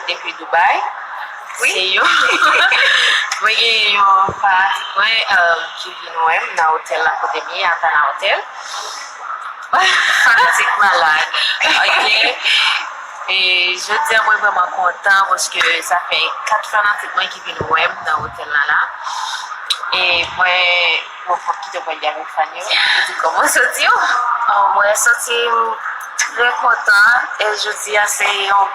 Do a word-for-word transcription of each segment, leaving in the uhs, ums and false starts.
Depi Dubai. Wi. Se yon, mwen gen yon fanatik mwen, um, ki vin wè m nan otèl la kote m ye, Atana Hotel. Fanatik malad. Ok. E jodi a mwen vrèman kontan paske sa fè kat fanatik mwen ki vin wè m nan otèl la la. E mwen, bon, fòk kite w pale avèk fan yo. Ou di kòman w santi w? Oh, mwen santi m trè kontan e jodi a se yon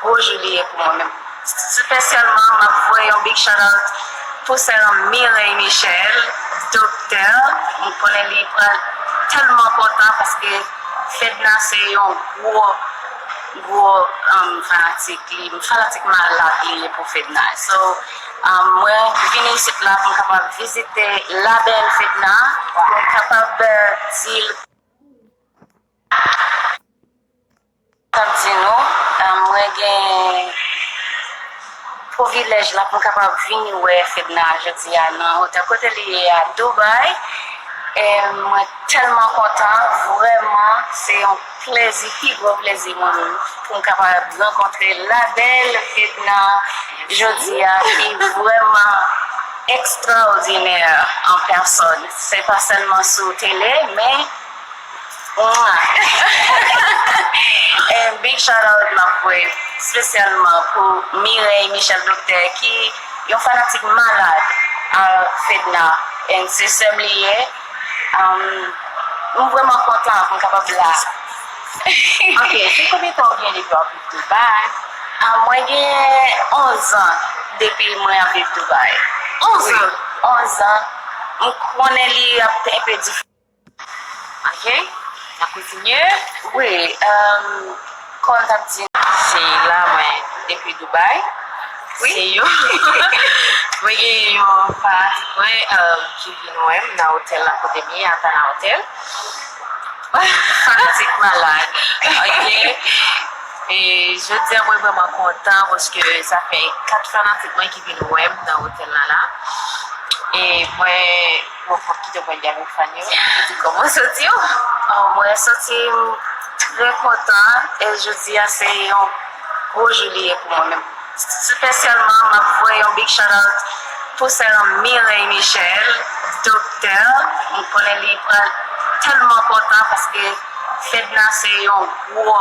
gwo jou li ye pou mwen menm. Espesyalman, m ap voye yon big shout out pou sè m Mireille Michel, doktè. M konnen li pral tèlman kontan paske Fedna se yon gwo, gwo, um, fanatik li, fanatik malad li ye pou Fedna. So, um, mwen vin isit la pou m kapab vizite la bèl Fedna, pou m kapab, euh, di l, k ap di nou, um, mwen gen privilèj la pou m kapab vin wè Fedna jodi a nan otèl kote li ye a Dubai. E mwen tèlman kontan, vrèman, se yon plezi, pi gwo plezi mwen menm, pou m kapab rankontre la bèl Fedna jodi a, ki vrèman ekstraòdinè an pèsòn. Se pa sèlman sou tele, men And big shout out m ap voye espesyalman pou Mireille Michel Docteur ki yon fanatik malad a Fedna. And se sè m li ye. Um, m vrèman kontan pou m kapab la. Ok, se konbyen tan w gen depi w ap viv Dubai? Ah, mwen gen onz an depi mwen ap viv Dubai. Onz an? Onz an. M konnen li ap enpe diferan. Ok, n ap kontinye. Wi, um, kòm m t ap di, se la mwen depi Dubai. Wi. Se yon, mwen gen yon fanatik mwen, um, ki vin wè m nan otèl la kote m ye, Atana Hotel. Fanatik malad. Ok. E jodi a mwen vrèman kontan paske sa fè kat fanatik mwen ki vin wè m nan otèl la la. E mwen, bon, fòk kite w pale avèk fan yo. Ou di kòman w santi w? Oh, mwen santi m trè kontan e jodi a se yon gwo jou li ye pou mwen menm. Espesyalman, m ap voye yon big shout out pou sè m Mireille Michel, doktè. M konnen li pral tèlman kontan paske Fedna se yon gwo,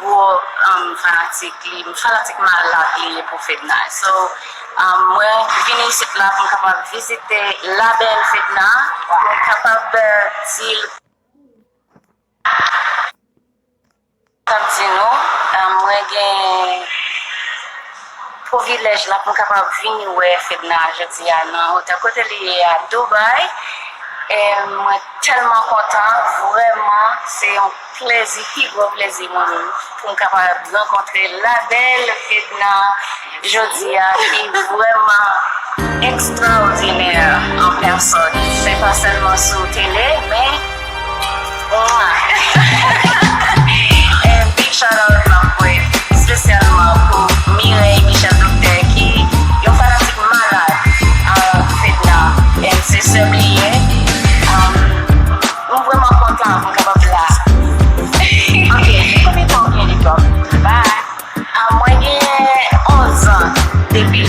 gwo, um, fanatik li, fanatik malad li ye pou Fedna. So, um, mwen vin isit la pou m kapab vizite la bèl Fedna, pou m kapab, euh, di l k ap di nou, um, mwen gen privilèj la pou m kapab vin wè Fedna jodi a nan otèl kote li ye a Dubai. E mwen tèlman kontan, vrèman, se yon plezi, pi gwo plezi mwen menm, pou m kapab rankontre la bèl Fedna jodi a, ki vrèman ekstraòdinè an pèsòn. Se pa sèlman sou tele, men And big shout out m ap voye espesyalman pou Mireille Michel Docteur ki yon fanatik malad a Fedna. And se sè m li ye. Um, m vrèman kontan pou m kapab la. Ok, se konbyen tan w gen depi w ap viv Dubai? Ah, mwen gen onz an depi